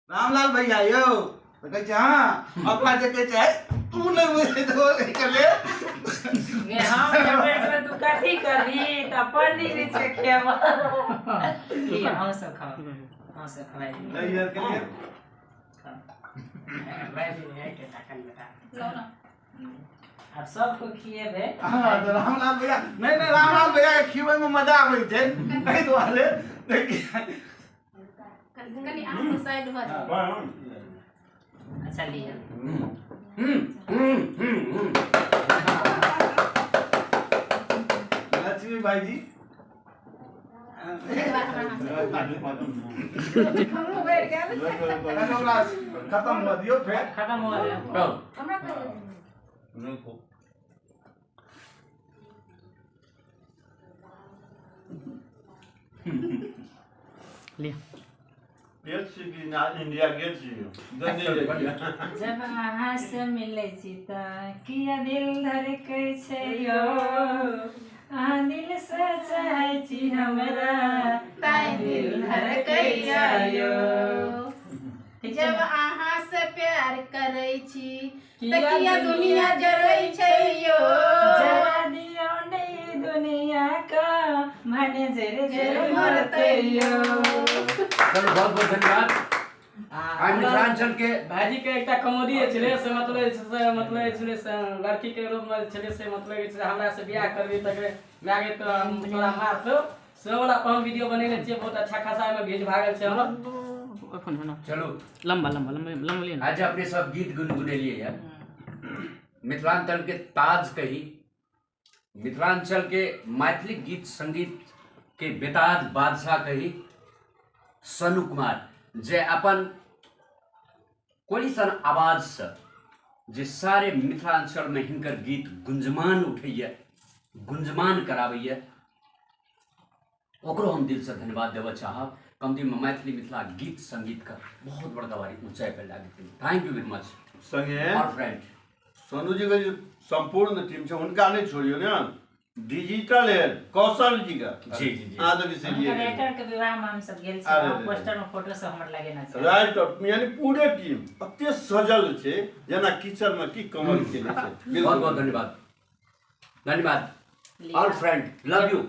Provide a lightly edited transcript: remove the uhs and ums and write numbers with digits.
रामलाल भैया यौ तऽ कहै छै हँ अपना जे कहै छै तू नहि बुझै तऽ एहिके लेल गे हम खेबै से तू कथी करबही तऽ पनीर छै खेबऽ की अहूँ सब खाउ अहूँ सब खवाइ दियौ दही आरके लिए खवाइ दियौ एकेटा कनि बेटा लो ना आब सबको खिएबै हँ तऽ रामलाल भैया नहि नहि रामलाल भैया के खियबैमे मजा आबै छै एहि दुआरे देखिए कनि अहाँ साइड भऽ जाउ अच्छा लिअ लक्ष्मी भाईजी एक बार हमरा हाथ से। हमहूँ बढ़ि गेल कनि ओकरा खतम हुअ दियौ फेर खत्म हो गेल हमरा कहियो गेट छी कि ना इंडिया गेट छी दने जाइए जब अहाँ से मिलै छी तऽ किया दिल धड़कै छै यौ अहाँ दिल से चाहै छी हमरा तैं दिल धड़कैया यौ यौ जब अहाँ से प्यार करै छी तऽ किया दुनिया जरै छै यौ जरा दियौ ने ई दुनिया का भने जर जर मरतै यौ चलो बहुत बहुत धन्यवाद आइ मिथिलांचल के भाईजी के एकटा कॉमेडी छलै से मतलब जे छै से मतलब जे छलै से लड़की के रूप में छलै से मतलब जे छै हमरा से बियाह करबी तकरे माय गे तो हम तोरा मारतौ से वाला अपन वीडियो बनेने छियै बहुत अच्छा खासा एहिमे व्यूज भागल छै हमर चलू लंबा लंबा लंबा लंबा लिअ आज अपने सब गीत गुनगुनेलिए है मिथिलांचल के ताज कही मिथिलांचल के मैथिली गीत संगीत के बेताज बादशाह कही सनु कुमार जे अपन कोली सन आवाज से जे सारे मिथिलांचल में हिनकर गीत गुंजमान उठैया गुंजमान कराबैया ओकरो हम दिल से धन्यवाद देबऽ चाहब कमदी में मैथिली मिथिला गीत संगीत का बहुत बड़का भारी ऊंचाई पर लागे thank you very much संगे ऑल फ्रेंड सोनू जी के जे सम्पूर्ण टीम छै हुनका नहि छोड़ियौ ने डिजिटल हेड कौशल जी का जी जी जी अहाँ तऽ बिसरिए हुनकर गेलियै एक्टर के विवाह में हम सब गेल अरे छी रे। पोस्टर में फोटो सब हमर लगेने छै राइट यानी पूरे टीम एते सजल छै जेना किचन में की कमल खेले छै बहुत बहुत धन्यवाद धन्यवाद लिअ। All friend love you.